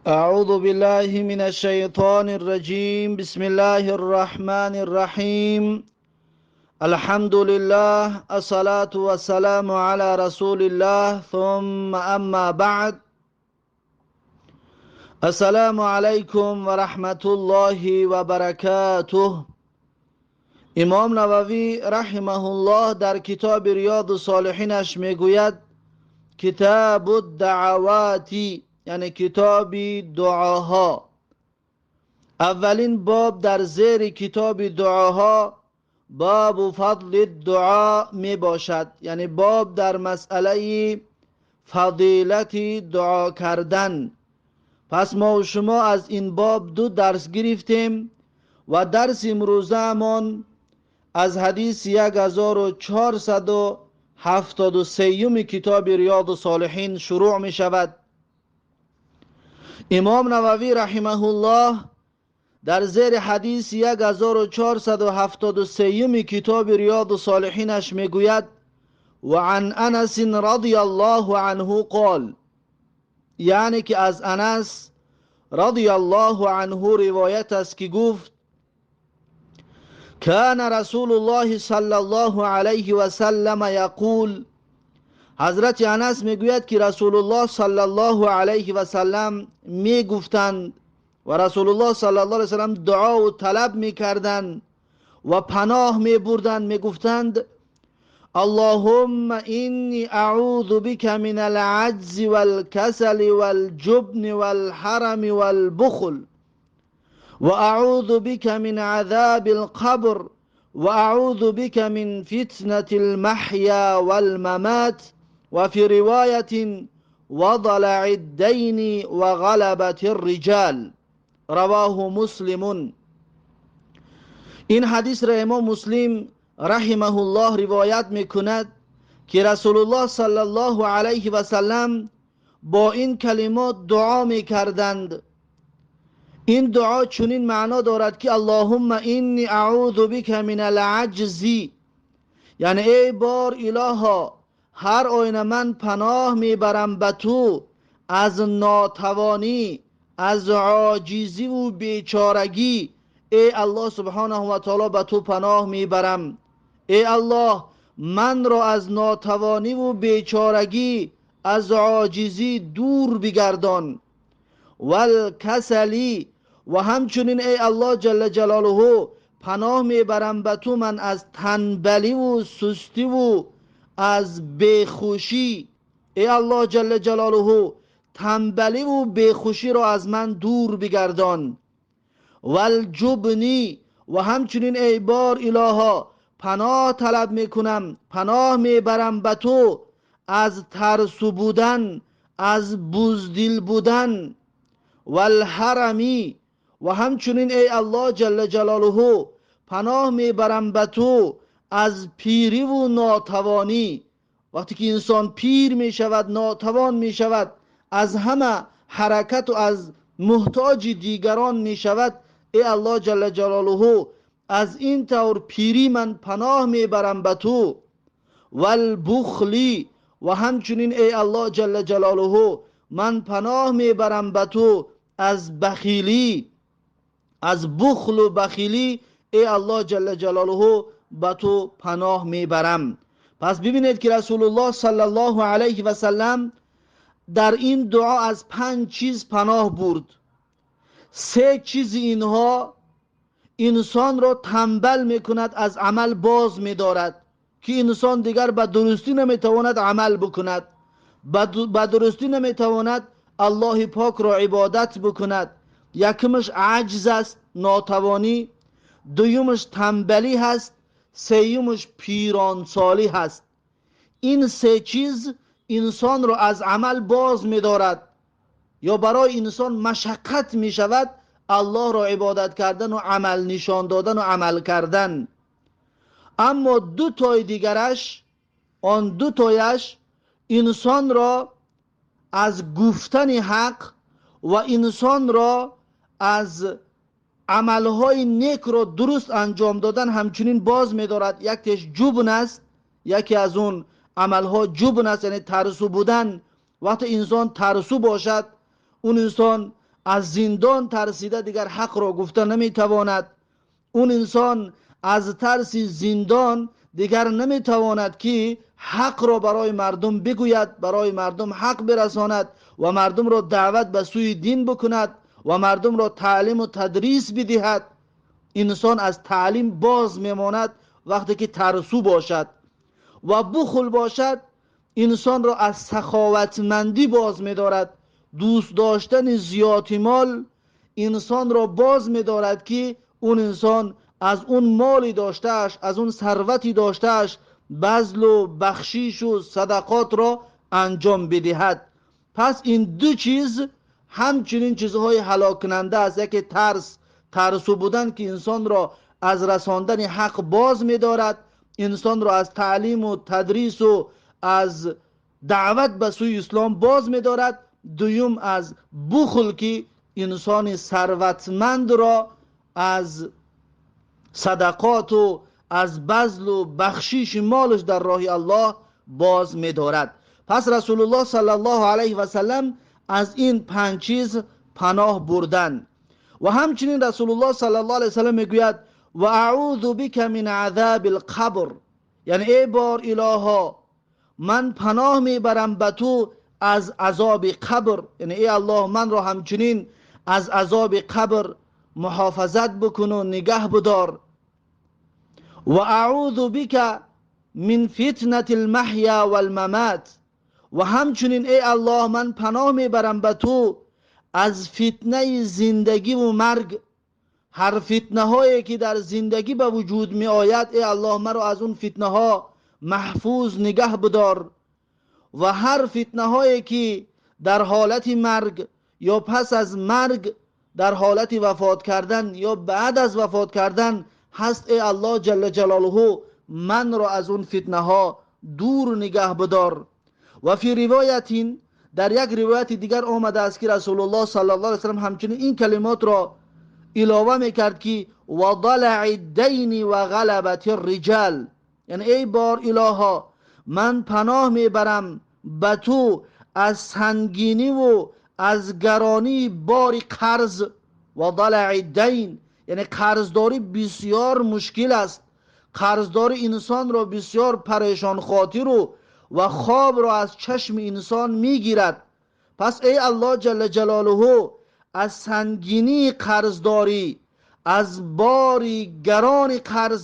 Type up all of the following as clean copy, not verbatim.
أعوذ بالله من الشيطان الرجيم. بسم الله الرحمن الرحيم. الحمد لله، الصلاة والسلام على رسول الله، ثم أما بعد. السلام علیکم و رحمت الله و برکاته. امام نووی رحمه الله در کتاب ریاض الصالحینش میگوید کتاب الدعوات، یعنی کتاب دعاها. اولین باب در زیر کتاب دعاها باب فضل الدعا می باشد، یعنی باب در مسئله فضیلت دعا کردن. پس ما و شما از این باب دو درس گرفتیم و درس امروزه‌مان از حدیث 1473 کتاب ریاض الصالحین شروع می شود. امام نووی رحمه الله در زیر حدیث 1473 کتاب ریاض الصالحینش میگوید و عن انس رضی الله عنه قال، یعنی که از انس رضی الله عنه روایت است که گفت کان رسول الله صلی الله علیه و سلم یقول. حضرت انس میگوید که رسول الله صلی الله علیه و سلم میگفتند و رسول الله صلی الله علیه و سلم دعا و طلب میکردند و پناه میبردند، میگفتند اللهم اینی اعوذ بک من العجز والکسل والجبن والحرم والبخل و اعوذ بک من عذاب القبر و اعوذ بک من فتنة المحیا والممات و فی روایت وضلع الدین و غلبة الرجال. رواه مسلم. این حدیث را امام مسلم رحمه الله روایت میکند که رسول الله صلی الله علیه و سلم با این کلمات دعا میکردند. این دعا چنین معنا دارد که اللهم اینی اعوذ بک من العجز، یعنی ای بار الها، هر آینه من پناه میبرم به تو از ناتوانی، از عاجزی و بیچارگی. ای الله سبحانه و تعالی به تو پناه میبرم. ای الله من را از ناتوانی و بیچارگی، از عاجزی دور بگردان. والکسلی، و همچنین ای الله جل جلاله پناه میبرم به تو من از تنبلی و سستی و از بیخوشی. ای الله جل جلاله تنبلی و بیخوشی را از من دور بگردان. والجبنی، و همچنین ای بار الها پناه طلب میکنم، پناه میبرم به تو از ترسو بودن، از بزدل بودن. والحرمی، و همچنین ای الله جل جلاله پناه میبرم به تو از پیری و ناتوانی. وقتی که انسان پیر میشود، ناتوان میشود، از همه حرکت و از محتاج دیگران میشود، ای الله جل جلاله از این طور پیری من پناه میبرم به تو. والبخلی، و همچنین ای الله جل جلاله من پناه میبرم به تو از بخیلی، از بخل و بخیلی. ای الله جل جلاله به تو پناه میبرم. پس ببینید که رسول الله صلی الله علیه و سلم در این دعا از 5 چیز پناه برد. 3 چیز اینها انسان را تنبل میکند، از عمل باز میدارد که انسان دیگر به درستی نمیتواند عمل بکند، به درستی نمیتواند الله پاک را عبادت بکند. یکمش عجز است، ناتوانی. دویمش تنبلی هست. سیومش پیرانسالی هست. این 3 چیز انسان را از عمل باز می‌دارد یا برای انسان مشقت می‌شود الله را عبادت کردن و عمل نشان دادن و عمل کردن. اما 2 تای دیگرش، آن 2 تایش انسان را از گفتن حق و انسان را از عملهای نیک را درست انجام دادن همچنین باز می‌دارد. یکیش جبن است، یکی از اون عملها جبن است، یعنی ترسو بودن. وقتی انسان ترسو باشد، اون انسان аз зиндон тарсида дигар ҳақ ро гуфта наметавонад. Он инсон аз тарси зиндон дигар наметавонад ки ҳақ ро барои мардум бигӯяд, барои мардум ҳақ бирасонад ва мардумро даъват ба сӯи дин бикунад ва мардумро таълим ва тадрис бидиҳад. Инсон аз таълим боз мемонад вақте ки тарсу бошад ва бухл бошад, инсонро аз саховатмандӣ боз медорад. Дӯст доштани зиёди мол инсонро боз медорад ки он инсон аз он моли доштааш, аз он сарвати доштааш базлу бахшишу садақотро анҷом бидиҳад. Пас ин ду чиз ҳамчунин чизҳои ҳалоккунанда аст. Яке тарс, тарсу будан ки инсонро аз расондани ҳақ боз медорад, инсонро аз таълиму тадрису аз даъват ба сӯи ислом боз медорад. Дуюм аз бухл ки инсони сарватмандро аз садақоту аз базлу бахшиши молаш дар роҳи Аллоҳ боз медорад. Пас Расулуллоҳ саллаллоҳу алайҳи васаллам аз ин панҷ чиз паноҳ бурдан. Ва ҳамчунин Расулуллоҳ саллаллоҳу алайҳи васаллам мегӯяд: ва аъузу бика мин азабил қабр, яъне эй бор илоҳо, ман паноҳ мебарам ба ту аз азоби қабр. Яъне эй Аллоҳ, манро ҳамчунин аз азоби қабр муҳофизат бикун ва нигаҳ бидор. Ва аъузу бика мин фитнатил маҳя вал мамат, ва ҳамчунин эй Аллоҳ, ман паноҳ мебарам ба ту аз фитнаи зиндагӣ ва марг. Ҳар фитнаҳое ки дар зиндагӣ ба вуҷуд меояд, эй Аллоҳ, маро аз он фитнаҳо маҳфуз нигаҳ бидор. Ва ҳар фитнаҳое ки дар ҳолати марг ё пас аз марг, дар ҳолати вафот кардан ё баъд аз вафот кардан ҳаст, эй Аллоҳ ҷалла ҷалолуҳу, манро аз он фитнаҳо дур нигаҳ бидор. Ва фи ривоятин, дар як ривояти дигар омадааст ки Расулуллоҳ саллаллоҳу алайҳи васаллам ҳамчунин ин калимотро илова мекард ки ва далаи дайни ва ғалабати риҷал, яъне эй бор илоҳо, ман паноҳ мебарам ба ту аз сангинӣ ва аз гаронии бори қарз. Ва далаи дайн, яъне қарздорӣ бисёр мушкил аст. Қарздорӣ инсонро бисёр парешонхотиру ва хобро аз чашми инсон мегирад. Пас эй Аллоҳ ҷалла ҷалолуҳу, аз сангинии қарздорӣ, аз бори гарони қарз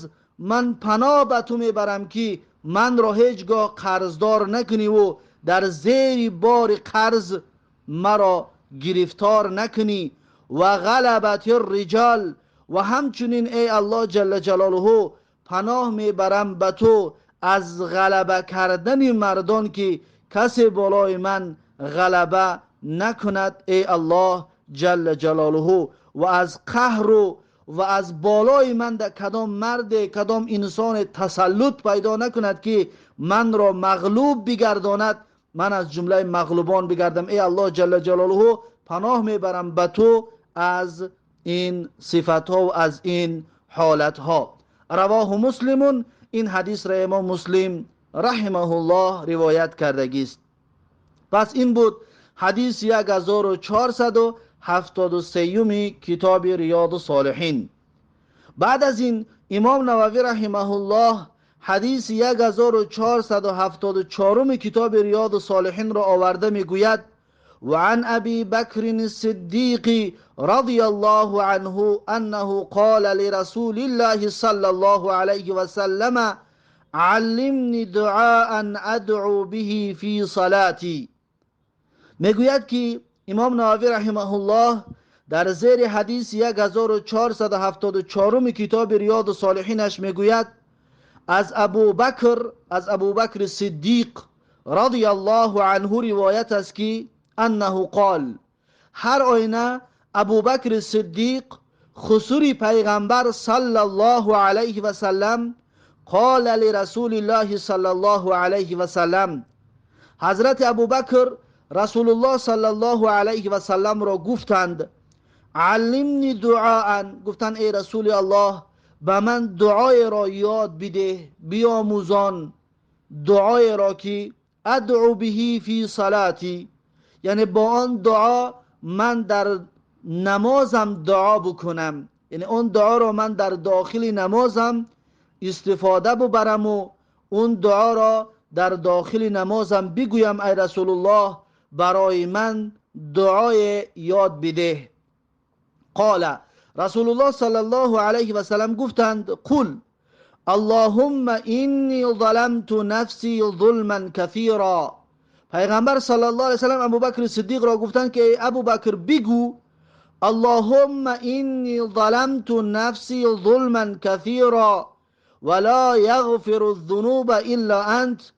ман паноҳ ба ту мебарам ки манро ҳеҷ гоҳ қарздор накунӣ ва дар зери бори қарз маро гирифтор накунӣ. Ва ғалабати риҷол, ва ҳамчунин эй Аллоҳ ҷалла ҷалолуҳу, паноҳ мебарам ба ту аз ғалаба кардани мардон ки касе болои ман ғалаба накунад, эй Аллоҳ ҷалла ҷалолуҳу, ва аз қаҳру ва аз болои ман дар кадом марде, кадом инсоне тасаллут пайдо накунад ки манро мағлуб бигардонад, ман аз ҷумлаи мағлубон бигардам. Эй Аллоҳ ҷалла ҷалолуҳу, паноҳ мебарам ба ту аз ин сифатҳо ва аз ин ҳолатҳо. Равоҳу Муслимун, ин ҳадисро имом Муслим раҳимаҳуллоҳ ривоят кардагист. Пас ин буд ҳадиси 1473 китоби Риёду Солиҳин. Баъд аз ин имом Нававӣ раҳимаҳуллоҳ ҳадиси 1474 китоби Риёду Солиҳинро оварда мегӯяд: وعن أبي بكر الصديق رضي الله عنه أنه قال لرسول الله صلى الله عليه وسلم علمني دعاء أدعو به في صلاتي. میگوید که امام نووی رحمه الله در زیر حدیث 1474 کتاب ریاض الصالحینش میگوید از ابوبکر صدیق رضی الله عنه روایت است که انه قال، هر آینه ابوبکر صدیق خسور پیغمبر صلی الله علیه و سلم قال لرسول الله صلی الله علیه و سلم، حضرت ابوبکر رسول الله صلی الله علیه و سلم را گفتند علمنی دعاء، گفتند ای رسول الله به من دعای را یاد بده، بیاموزان دعای را که ادعو به فی صلاتی، یعنی با آن دعا من در намозам дуо бикунам, яъне он дуоро ман дар дохили намозам истифода бибарам ва он дуоро дар дохили намозам бигӯям, эй Расулуллоҳ, барои ман дуои ёд бидеҳ. Қол, Расулуллоҳ саллаллоҳу алайҳи васаллам гуфтанд: қул Аллоҳумма инни заламту нафси зулман касира. Пайғамбар саллаллоҳу алайҳи васаллам Абубакр Сиддиқро гуфтанд ки эй Абубакр, бигӯ: Аллоҳумма инни заламту нафси зулман касира ва ло яғфиру зунуба илла ант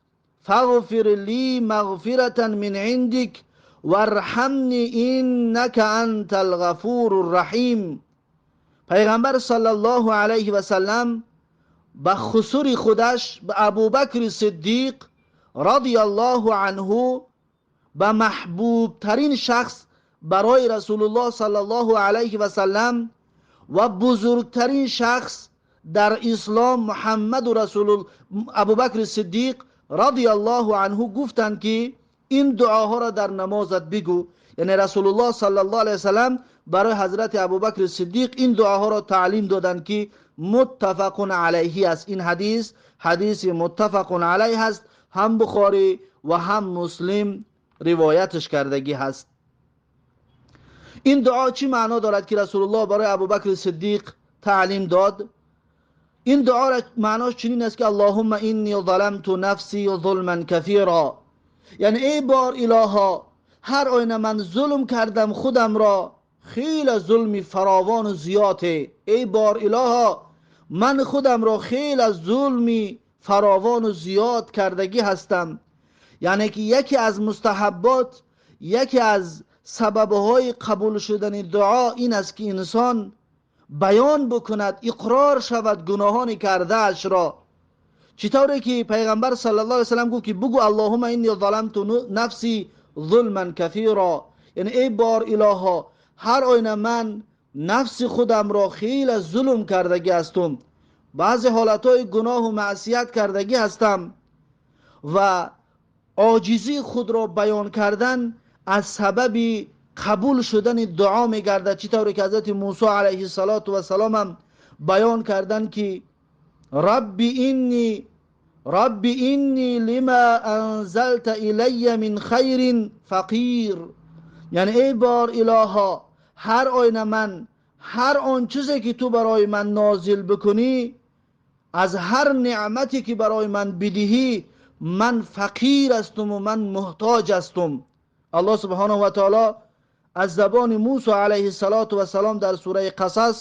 фағфир ли мағфиратан мин индик варҳамни иннака антал ғафурур раҳим. Пайғамбар саллаллоҳу алайҳи васаллам ба хусури худаш, ба Абубакри Сиддиқ радияллоҳу анҳу, ба маҳбубтарин шахс барои Расулуллоҳ саллаллоҳу алайҳи васаллам ва бузургтарин шахс дар ислом Муҳаммаду Расул Абубакри Сиддиқ радияллоҳу анҳу гуфтанд ки ин дуоҳоро дар намозат бигӯ. Яъне Расулуллоҳ саллаллоҳу алайҳи васаллам барои ҳазрати Абубакри Сиддиқ ин дуоҳоро таълим доданд ки муттафақун алайҳи аст. Ин ҳадис ҳадиси муттафақун алайҳ аст, ҳам Бухорӣ ва ҳам Муслим ривоятш кардагӣ ҳаст. Ин дуо чӣ маъно дорад ки Расулуллоҳ барои Абубакри Сиддиқ таълим дод? Ин дуо маънош чунин аст ки Аллоҳумма инни заламту нафси зулман касира, яъне эй бор илоҳо, ҳар оина ман зулм кардам худамро, хеле зулми фаровону зиёде. Эй бор илоҳо, ман худамро хеле зулми фаровону зиёд кардагӣ ҳастам. Яъне ки яке аз мустаҳаббот, яке аз сабабҳои қабул шудани дуо ин аст ки инсон баён бикунад, иқрор шавад гуноҳони кардаашро. Чӣ тавре ки пайғамбар саллаллоҳу алайҳи васаллам гуфт ки бугӯ Аллоҳумма инни заламту нафси зулман касира, яъне эй бор илоҳо, ҳар оина ман нафси худамро хеле зулм кардагӣ ҳастум, баъзе ҳолатҳои гуноҳу маъсият кардагӣ ҳастам, ва оҷизии худро баён кардан аз сабаби қабул шудани дуо мегардад. Чӣ тавре ки ҳазрати Мусо алайҳи салоту вассалом ҳам баён карданд ки Рабби инни лима анзалта илайя мин хайрин фақир, яъне эй бор илоҳо, ҳар оина ман ҳар он чизе ки ту барои ман нозил бикунӣ, аз ҳар неъмате ки барои ман бидиҳӣ, ман фақир ҳастум ва ман муҳтоҷ ҳастум. Аллоҳ субҳонаҳу ва таоло аз забони Мусо алайҳи салоту вассалом дар сураи Қасас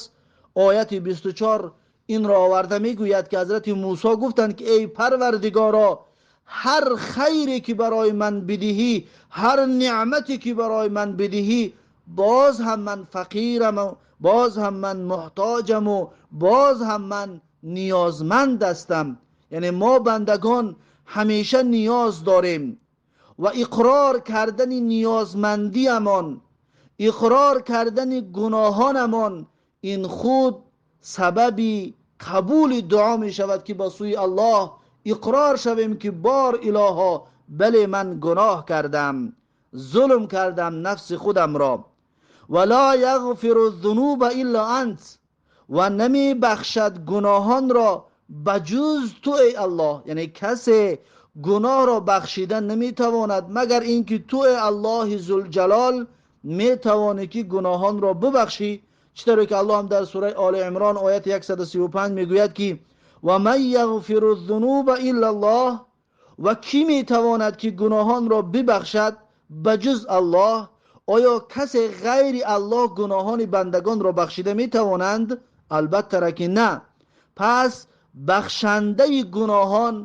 ояти 24 инро оварда мегӯяд ки ҳазрати Мусо гуфтанд ки эй Парвардигоро, ҳар хайре ки барои ман бидиҳӣ, ҳар неъмате ки барои ман бидиҳӣ, боз ҳам ман фақирам, боз ҳам ман муҳтоҷам ва боз ҳам ман ниёзманд ҳастам. Яъне мо бандагон ҳамеша ниёз дорем ва иқрор кардани ниёзмандиамон, иқрор кардани гуноҳонамон, ин худ сабаби қабули дуо мешавад ки ба сӯи Аллоҳ иқрор шавем ки бор илоҳо, бале ман гуноҳ кардам, зулм кардам нафси худамро. Ва ло яғфиру зунуба илла ант, ва намебахшад гуноҳонро ба ҷуз ту эй Аллоҳ. Яъне касе гуноҳро бахшида наметавонад магар инки ту эй Аллоҳи зулҷалол метавонӣ ки гуноҳонро бибахшӣ. Чӣ тавре ки Аллоҳ ҳам дар сураи Оли Имрон ояти 135 мегӯяд ки ва ман яғфиру зунуба илла Аллоҳ, ва кӣ метавонад ки гуноҳонро бибахшад ба ҷуз Аллоҳ? Оё касе ғайри Аллоҳ гуноҳони бандагонро бахшида метавонанд? Албатта ки на. Пас бахшандаи гуноҳон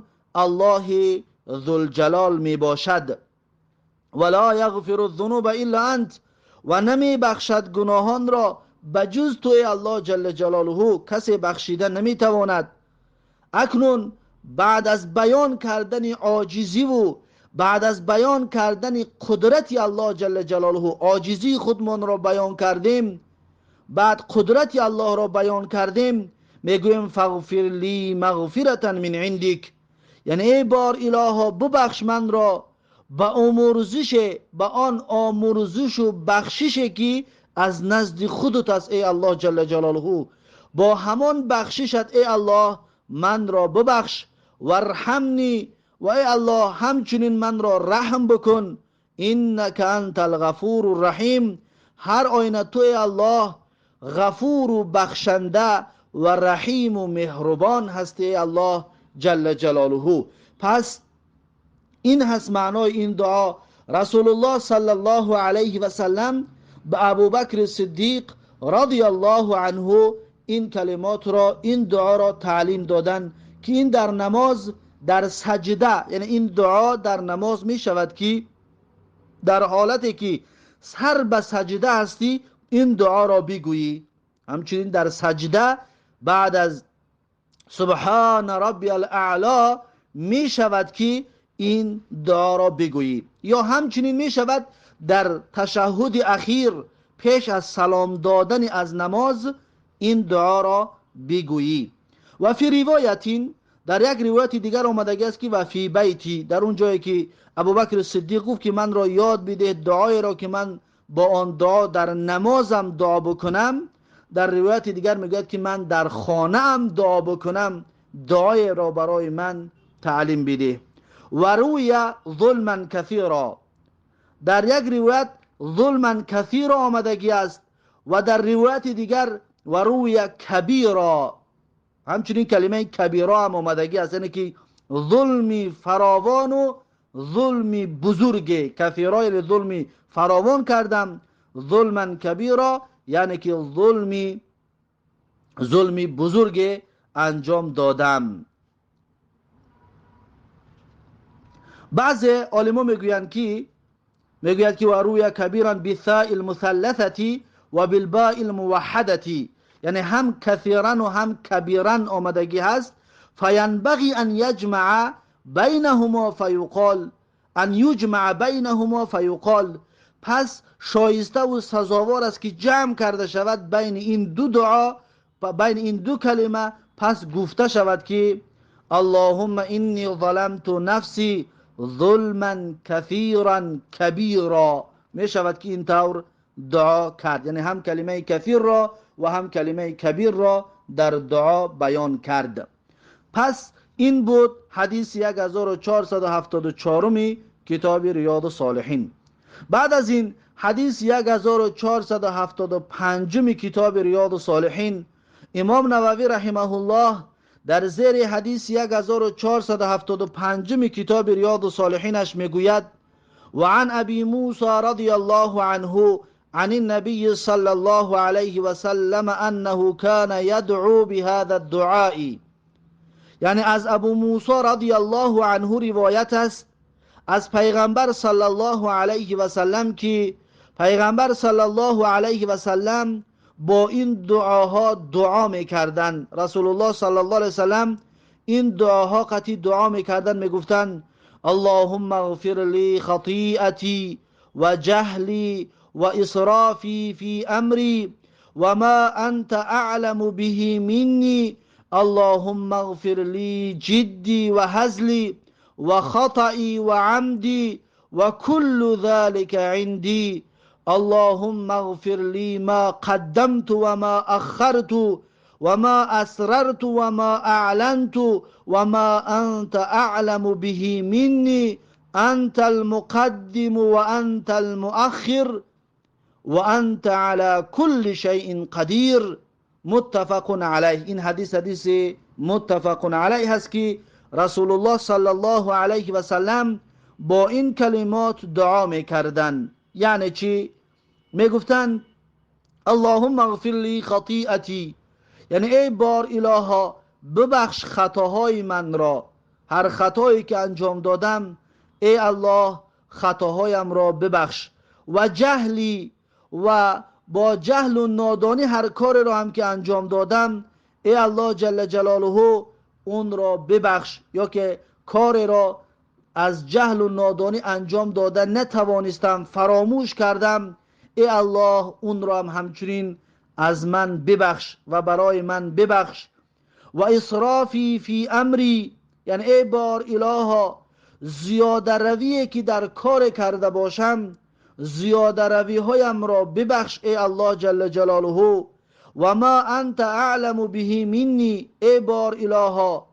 Аллоҳи зулҷалол мебошад. Ва ло яғфиру зунуба илла ант, ва намебахшад гуноҳонро ба ҷуз ту эй Аллоҳ ҷалла ҷалолуҳу, касе бахшида наметавонад. Акнун баъд аз баён кардани оҷизиву баъд аз баён кардани қудрати Аллоҳ ҷалла ҷалолуҳу, оҷизии худмонро баён кардем, баъд қудрати Аллоҳро баён кардем, мегӯем фағфир ли мағфиратан мин индик, яъне эй бор илоҳо, бубахш манро ба омӯрзише, ба он омӯрзишу бахшише ки از نزد خودت است ای الله جل جلاله، با همان بخششت ای الله من را ببخش. وارحمنی، و ای الله همچنین من را رحم بکن. انک انت الغفور الرحیم، هر آینه تو ای الله غفور و بخشنده و رحیم و مهربان هستی ای الله جل جلاله. پس این هست معنای این دعا. رسول الله صلی الله علیه و سلم به ابوبکر صدیق رضی الله عنه این کلمات را، این دعا را تعلیم دادن که این در نماز در سجده، یعنی این دعا در نماز می شود که در حالتی که سر به سجده هستی این دعا را بگویی. همچنین در سجده بعد از سبحان ربی الاعلی می شود که این دعا را بگویی. یا همچنین می شود در تشهد اخیر پیش از سلام دادن از نماز این دعا را بگویی. و فی روایت، در یک روایت دیگر آمده است که و فی بیتی، در اون جایی که ابوبکر صدیق گفت که من را یاد بده دعای را که من با آن دعا در نمازم دعا بکنم، در روایت دیگر میگوید که من در خانه ام دعا بکنم، دعای را برای من تعلیم بده. و روی ظلما کثیرا، در یک روایت ظلما کثیرا آمدگی است و در روایت دیگر و روی کبیرا، همچنین کلمه کبیرا هم آمدگی است، یعنی که ظلمی فراوان و ظلمی بزرگ. کثیرا یعنی ظلمی فراوان کردم، ظلما کبیرا یعنی که ظلمی بزرگ انجام دادم. بعض عالما میگویند که و روی کبیرا بالثاء المثلثه و بالباء الموحده، یعنی هم کثیرا و هم کبیرا آمدگی هست. فینبغی ان یجمع بینهما فیقال، ان یجمع بینهما فیقال، پس شایسته و سزاوار است که جمع کرده شود بین این دو دعا، بین این دو کلمه. پس گفته شود که اللهم انی ظلمت نفسی ظلما کثیرا کبیرا. می شود که این طور دعا کرد، یعنی هم کلمه کثیر را و هم کلمه کبیر را در دعا بیان کرد. پس این بود حدیث 1474 کتاب ریاض الصالحین. بعد از این حدیث 1475 کتاب ریاض الصالحین، امام نووی رحمه الله در زیر حدیث 1475 کتاب ریاض الصالحینش میگوید و عن ابی موسی رضی الله عنه عن النبي صلى الله عليه وسلم أنه كان يدعو بهذا الدعاء. یعنی از ابو موسی رضی الله عنه روایت است از پیغمبر صلی الله علیه و سلم که پیغمبر صلی الله علیه و سلم با این دعاها دعا میکردن. رسول الله صلی الله علیه و سلم این دعاها قطعی دعا میکردن، میگفتن اللهم اغفر لی خطیئتی و جهلی و اسرافی فی امری و ما انت اعلم به منی اللهم اغفر لی جدی و هزلی و خطئی و عمدی و كل ذلك عندي اللهم اغفر لي ما قدمت وما أخرت وما أسررت وما أعلنت وما أنت أعلم به مني أنت المقدم وأنت المؤخر وأنت على كل شيء قدير. متفق عليه. این حدیث حدیث متفق علیه هست که رسول الله صلی الله علیه و سلم با این کلمات دعا میکردن. یعنی چی؟ میگفتن اللهم اغفر لی خطیئتی، یعنی ای بار الها ببخش خطاهای من را، هر خطایی که انجام دادم ای الله خطاهایم را ببخش، و جهلی و با جهل و نادانی هر کاری را هم که انجام دادم ای الله جل جلاله اون را ببخش، یا که کاری را از جهل و نادانی انجام داده نتوانستم، فراموش کردم، ای الله اون را هم همچنین از من ببخش و برای من ببخش. و اسرافی فی امری، یعنی ای بار الها زیاده رویی که در کار کرده باشم زیاده روی‌هایم را ببخش ای الله جل جلاله. و ما انت اعلم به منی، ای بار الها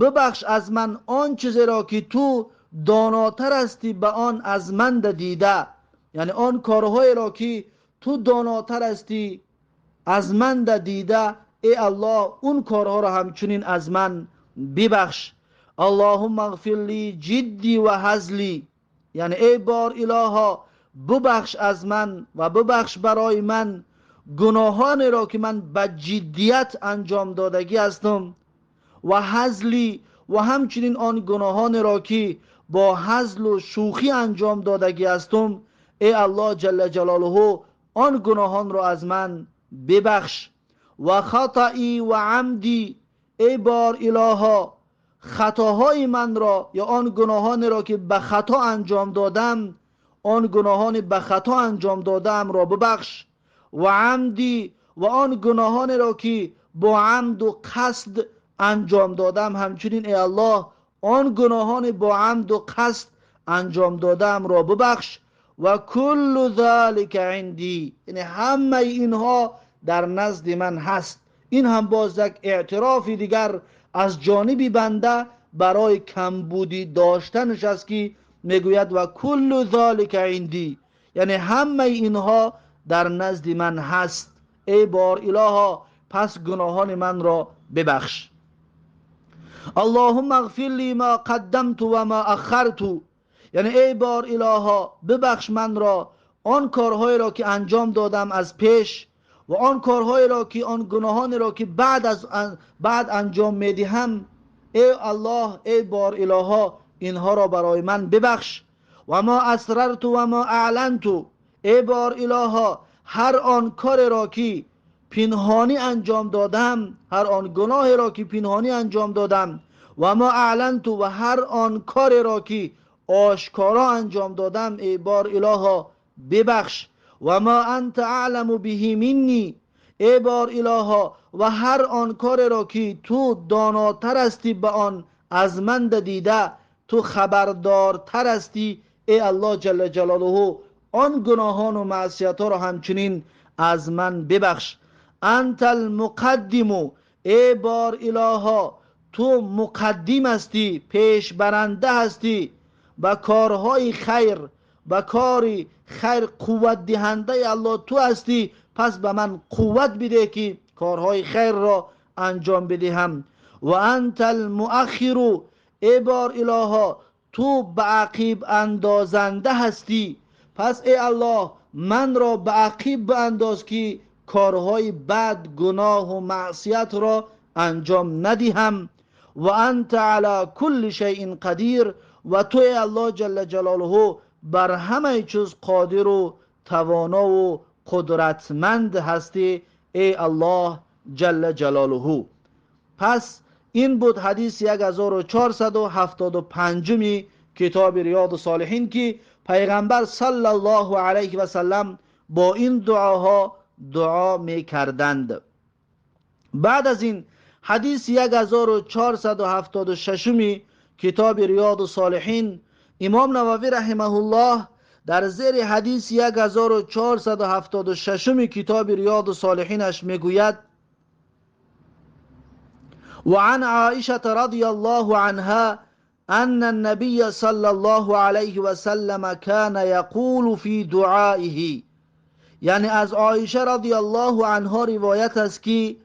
ببخش از من آن چیزی را که تو داناتر هستی به آن از من دیده، یعنی آن کارهایی را که تو داناتر هستی از من دیده، ای الله اون کارها را همچنین از من ببخش. اللهم اغفر لی جدی و هزلی، یعنی ای بار الها ببخش از من و ببخش برای من گناهانی را که من به جدیت انجام دادگی هستم، و هزلی و همچنین آن گناهانی را که با هزل و شوخی انجام دادگی هستم، ای الله جل جلاله آن گناهان را از من ببخش. و خطئی و عمدی، ای بار الها خطاهای من را یا آن گناهانی را که به خطا انجام دادم، آن گناهان به خطا انجام دادم را ببخش. و عمدی و آن گناهانی را که با عمد و قصد انجام دادم، همچنین ای الله آن گناهان با عمد و قصد انجام دادم را ببخش. و کل ذلک عندی، یعنی همه اینها در نزد من هست. این هم باز یک اعتراف دیگر از جانب بنده برای کمبودی داشتنش است که میگوید و کل ذلک عندی، یعنی همه اینها در نزد من هست، ای بار الها پس گناهان من را ببخش. اللهم اغفر لی ما قدمت و ما اخرت، یعنی ای بار الها ببخش من را آن کارهایی را که انجام دادم از پیش و آن کارهایی را که آن گناهانی را که بعد انجام میدهم، ای الله ای بار الها اینها را برای من ببخش. و ما اسررت و ما اعلنت، ای بار الها هر آن کار را که پنهانی انجام دادم، هر آن گناه را که پنهانی انجام دادم، و ما اعلنت و هر آن کار را که آشکارا انجام دادم، ای بار الها ببخش. و ما انت اعلم به منی، ای بار الها و هر آن کار را که تو داناتر هستی به آن از من دیده، تو خبردارتر هستی، ای الله جل جلاله آن گناهان و معصیت ها را همچنین از من ببخش. انت المقدم، ای بار الها تو مقدم هستی، پیش برنده هستی به کارهای خیر، به کاری خیر قوت دهنده الله تو هستی، پس به من قوت بده که کارهای خیر را انجام بدهم. و انت المؤخر، ای بار الها تو به عقیب اندازنده هستی، پس ای الله من را به عقیب بانداز که کارهای بد، گناه و معصیت را انجام ندهم. و انت علی کل شیء قدیر، و تو ای الله جل جلاله بر همه چیز قادر و توانا و قدرتمند هستی، ای الله جل جلاله. پس این بود حدیث 1475 کتاب ریاض الصالحین که پیغمبر صلی الله علیه و سلم با این دعاها دعا می کردند. بعد از این حدیث 1476 کتاب ریاض الصالحین، امام نووی رحمه الله در زیر حدیث 1476 کتاب ریاض الصالحینش میگوید: وعن عائشة رضي الله عنها أن النبي صلى الله عليه وسلم كان يقول في دعائه، یعنی از عایشه رضی الله عنها روایت است که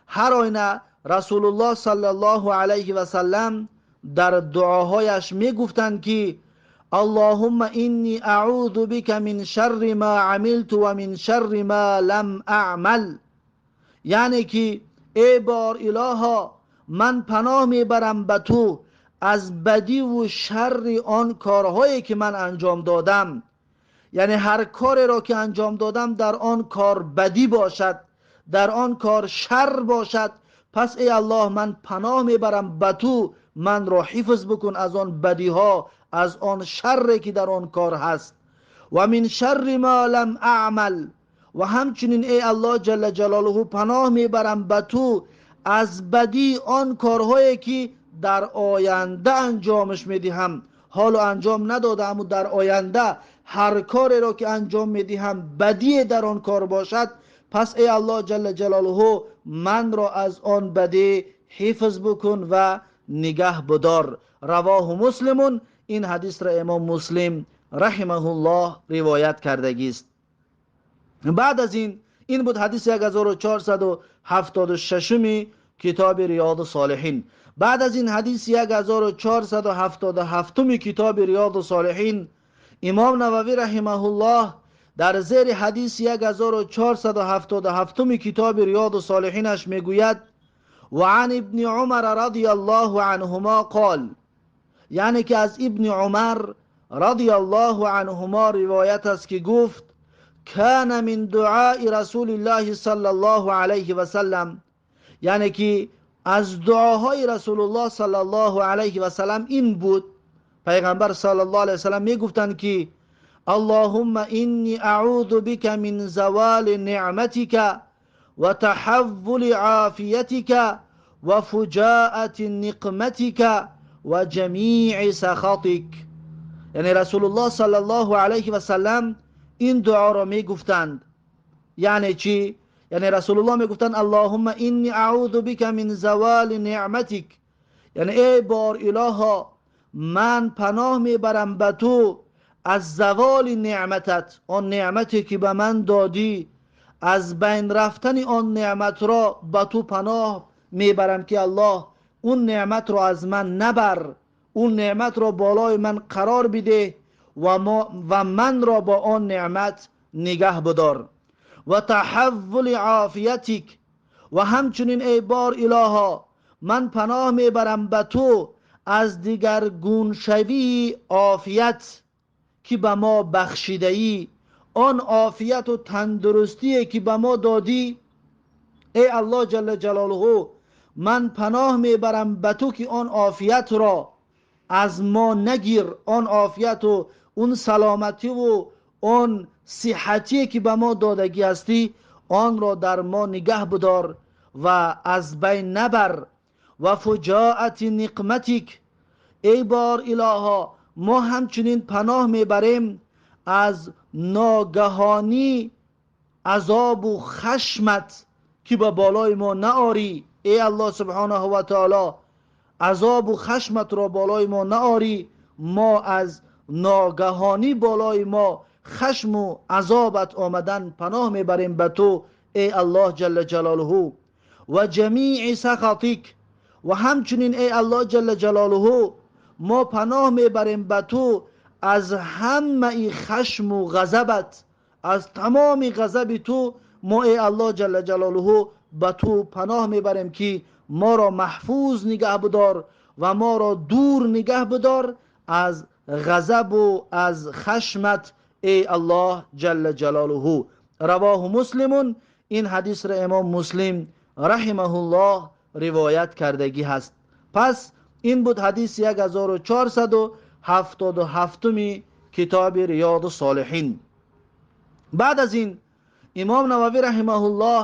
هر آینه رسول الله صلی الله علیه و سلم در دعاهایش میگفتند که اللهم اینی اعوذ بک من شر ما عملت و من شر ما لم اعمل، یعنی که ای بار الها من پناه میبرم به تو از بدی و شر آن کارهایی که من انجام دادم، یعنی هر کاری را که انجام دادم در آن کار بدی باشد، در آن کار شر باشد، پس ای الله من پناه میبرم به تو، من را حفظ بکن از آن بدی ها، از آن شر که در آن کار هست. و من شر ما لم اعمل، و همچنین ای الله جل جلاله پناه میبرم به تو از بدی آن کارهایی که در آینده انجامش میدهم، حالا انجام ندادم و در آینده ҳар кореро ки анҷом медиҳам бадие дар он кор бошад, пас эй Аллоҳ ҷалла ҷалолуҳу манро аз он бадӣ ҳифз бикун ва нигаҳ бидор. Равоҳу Муслимун. Ин ҳадисро имом Муслим раҳимаҳуллоҳ ривоят кардагист. Баъд аз ин буд ҳадиси 1476 китоби Риёду Солиҳин. Баъд аз ин ҳадиси 1477 китоби Риёду Солиҳин, имом Нававӣ раҳимаҳуллоҳ дар зери ҳадиси 1477 китоби Риёду Солиҳинаш мегӯяд: ва ан ибни Умар радияллоҳу анҳумо қол, яъне ки аз ибни Умар радияллоҳу анҳумо ривоят аст ки гуфт: кана мин дуои расулиллоҳи саллаллоҳу алайҳи васаллам, яъне ки аз дуоҳои Расулуллоҳ саллаллоҳу алайҳи васаллам ин буд. Пайғамбар саллаллоҳу алайҳи васаллам мегуфтанд ки Аллоҳумма инни аъузу бика мин завали неъматика ва таҳаввули офиятика ва фуҷоати ниқматика ва ҷамии сахатик. Яъне Расулуллоҳ саллаллоҳу алайҳи васаллам ин дуоро мегуфтанд. Яъне чӣ? Яъне Расулуллоҳ мегуфтанд: Аллоҳумма инни аъузу бика мин завали неъматик, яъне эй бор илоҳо, ман паноҳ мебарам ба ту аз заволи неъматат, он неъмате ки ба ман додӣ, аз байн рафтани он неъматро ба ту паноҳ мебарам ки Аллоҳ он неъматро аз ман набар, он неъматро болои ман қарор бидеҳ ва манро бо он неъмат нигаҳ бидор. Ва таҳаввули офиятик, ва ҳамчунин эй бор илоҳо, ман паноҳ мебарам ба ту аз дигаргуншавии офият ки ба мо бахшидаӣ, он офияту тандурустие ки ба мо додӣ. Эй Аллоҳ ҷалла ҷалолуҳу, ман паноҳ мебарам ба ту ки он офиятро аз мо нагир, он офияту он саломативу он сиҳатие ки ба мо додагӣ ҳастӣ, онро дар мо нигаҳ бидор ва аз байн набар. Ва фуҷоати ниқматик, эй бор илоҳо, мо ҳамчунин паноҳ мебарем аз ногаҳонӣ азобу хашмат ки ба болои мо наорӣ. Эй Аллоҳ субҳонаҳу ва таоло, азобу хашматро болои мо наорӣ, мо аз ногаҳонӣ болои мо хашму азобат омадан паноҳ мебарем ба ту эй Аллоҳ ҷалла ҷалолуҳу. Ва ҷамии сахатик, ва ҳамчунин эй Аллоҳ ҷалла ҷалолуҳу, мо паноҳ мебарем ба ту аз ҳамаи хашму ғазабат, аз тамоми ғазаби ту мо эй Аллоҳ ҷалла ҷалолуҳу ба ту паноҳ мебарем ки моро маҳфуз нигаҳ бидор ва моро дур нигаҳ бидор аз ғазабу аз хашмат эй Аллоҳ ҷалла ҷалолуҳу. Равоҳу Муслимун. Ин ҳадисро имом Муслим раҳимаҳуллоҳ ривоят кардагӣ ҳаст. Пас ин буд ҳадиси 1477 китоби Риёду Солиҳин. Баъд аз ин имом Нававӣ раҳимаҳуллоҳ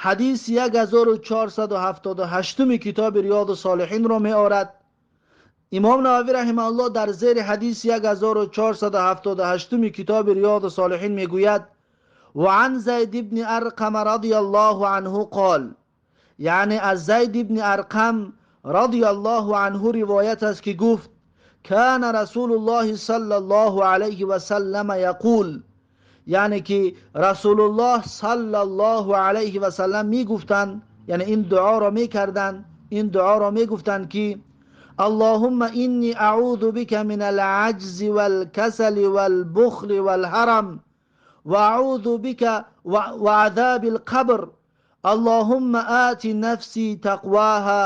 ҳадиси 1478 китоби Риёду Солиҳинро меорад. Имом Нававӣ раҳимаҳуллоҳ дар зери ҳадиси 1478 китоби Риёду Солиҳин мегӯяд: ва ан Зайд ибни Арқам радияллоҳу анҳу қол, яъне аз Зайд ибни Арқам радияллоҳу анҳу ривоят аст ки гуфт: кана Расулуллоҳи саллаллоҳу алайҳи васаллам яқул, яъне ки Расулуллоҳ саллаллоҳу алайҳи васаллам мегуфтанд, яъне ин дуоро мекарданд, ин дуоро мегуфтанд ки Аллоҳумма инни аъузу бика минал аҷзи вал касали вал бухли вал ҳарам ва аъузу бика ва азабил қабр. Аллоҳумма ати нафси тақвоҳа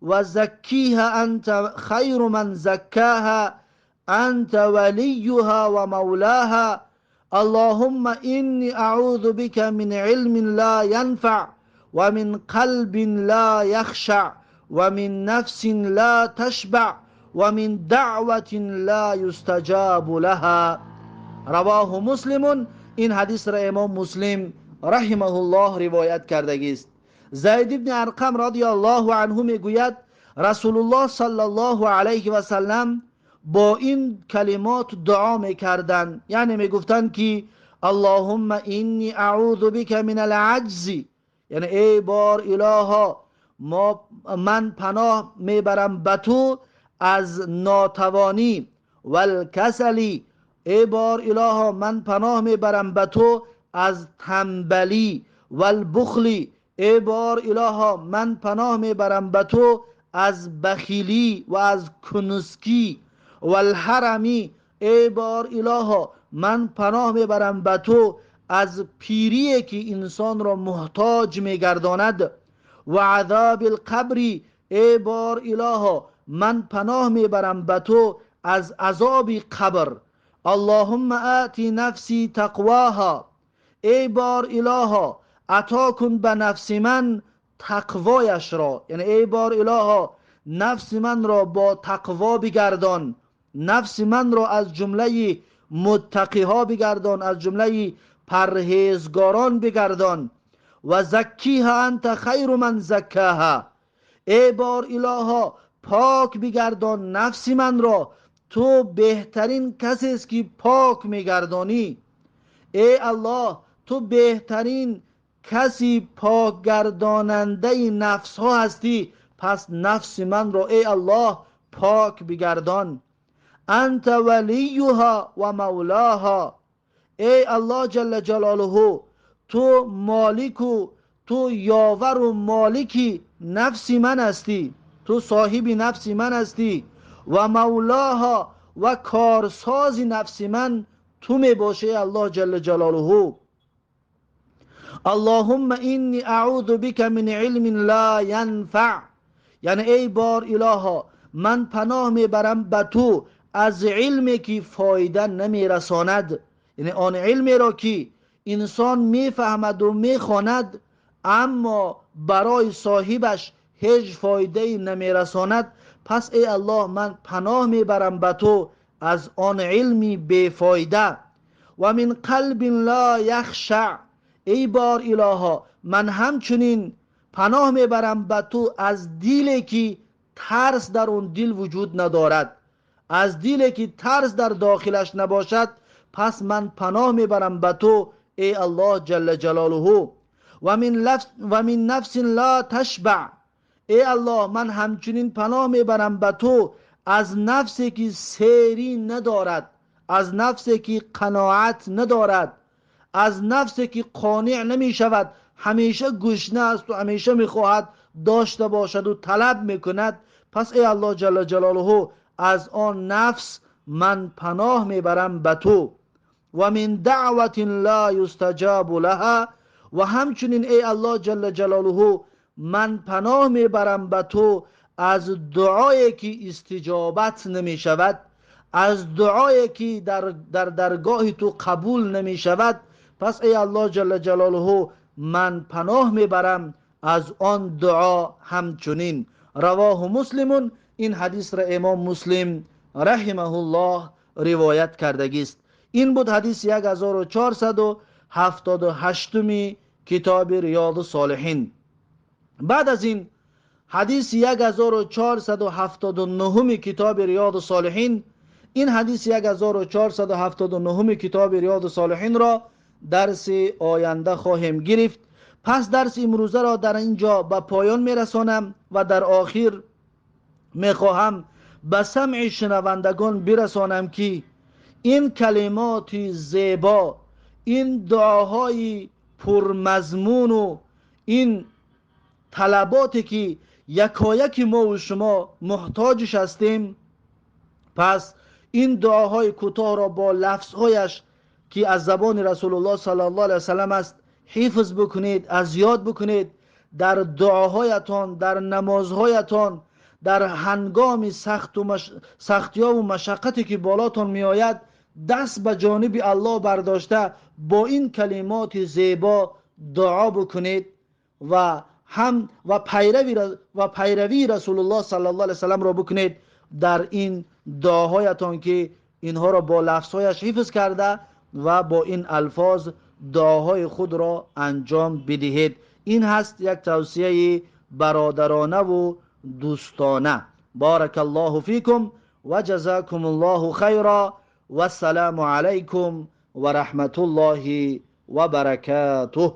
ва заккиҳа анта хайру ман заккоҳа анта валиюҳа ва мавлоҳа. Аллоҳумма инни аъузу бика мин илмин ло янфаъ ва мин қалбин ло яхшаъ ва мин нафсин ло ташбаъ ва мин даъватин ло юстаҷабу лаҳа. Равоҳу Муслимун. Ин ҳадисро имом Муслим раҳимаҳуллоҳ ривоят кардагист. Зайд ибни Арқам радияллоҳу анҳу мегӯяд: Расулуллоҳ саллаллоҳу алайҳи васаллам با این کلمات دعا میکردند. یعنی میگفتند که اللهم اینی اعوذ بک من العجز، یعنی ای بار الها من پناه میبرم به تو از ناتوانی، والکسلی، ای بار الها من پناه میبرم به تو از تنبلی، والبخلی، ای بار الها من پناه میبرم به تو از بخیلی و از کنسکی، والحرمی، ای بار الها من پناه میبرم به تو از پیری که انسان را محتاج میگرداند، و عذاب القبر، ای بار الها من پناه میبرم به تو از عذاب قبر. اللهم آتی نفسی تقواها، ای بار الها عطا کن به نفس من تقوایش را، یعنی ای بار الها نفس من را با تقوا بگردان، نفس من را از جمله متقی ها بگردان، از جمله پرهیزگاران بگردان. و زکیها انت خیر من زکاها، ای بار الها پاک بگردان نفس من را، تو بهترین کسی است که پاک میگردانی. ای الله تو بهترین کسی پاک گرداننده نفس ها هستی، پس نفس من را ای الله پاک بگردان. انت ولیها و مولاها، ای الله جل جلاله تو مالک و تو یاور و مالکی نفس من هستی، تو صاحب نفس من هستی، و مولاها و کارساز نفس من تو می باشی الله جل جلاله. اللهم اینی اعوذ بک من علم لا ینفع، یعنی ای بار الها من پناه میبرم به تو از علمی که فایده نمیرساند، یعنی آن علمی را که انسان میفهمد و میخواند اما برای صاحبش هیچ فایده نمیرساند. پس ای الله من پناه میبرم به تو از آن علمی بیفایده. و من قلب لا یخشع، ای بار الها من همچنین پناه میبرم به تو از دلی که ترس در اون دل وجود ندارد، از دلی که ترس در داخلش نباشد، پس من پناه میبرم به تو ای الله جل جلاله. و من نفس لا تشبع، ای الله من همچنین پناه میبرم به تو از نفسی که سیری ندارد، از نفسی که قناعت ندارد، از نفسی که قانع نمی شود، همیشه گشنه است و همیشه میخواهد داشته باشد و طلب میکند. پس ای الله جل جلاله از آن نفس من پناه میبرم به تو. و من دعوت لا یستجاب لها، و همچنین ای الله جل جلاله من پناه میبرم به تو از دعایی که استجابت نمی شود، از دعایی که در درگاه تو قبول نمی شود. پس ای الله جل جلاله من پناه میبرم از آن دعا همچنین. رواه مسلم، این حدیث را امام مسلم رحمه الله روایت کردگی است. این بود حدیث 1478 کتاب ریاض الصالحین. بعد از این حدیث 1479 کتاب ریاض الصالحین، این حدیث 1479 کتاب ریاض الصالحین را درس آینده خواهیم گرفت. پس درس امروزه را در اینجا به پایان میرسانم و در آخر میخواهم به سمع شنوندگان برسانم که این کلمات زیبا، این دعاهای پرمضمون و این طلباتی که یکایک ما و شما محتاجش هستیم، پس این دعاهای کوتاه را با لفظهایش که از زبان رسول الله صلی الله علیه وسلم است حفظ بکنید، از یاد بکنید، در دعاهایتان، در نمازهایتان، در هنگام سختی‌ها و مشقتی که بالاتان میآید دست به جانب الله برداشته با این کلمات زیبا دعا بکنید و هم و پیروی رسول الله صلی الله علیه وسلم را بکنید در این دعاهایتان که اینها را با لفظهایش حفظ کرده و با این الفاظ دعاهای خود را انجام بدهید. این هست یک توصیه برادرانه و دوستانه. بارک الله فیکم Ва ҷазакумуллоҳу хайра. Вассалому алайкум ва раҳматуллоҳи ва баракатуҳ.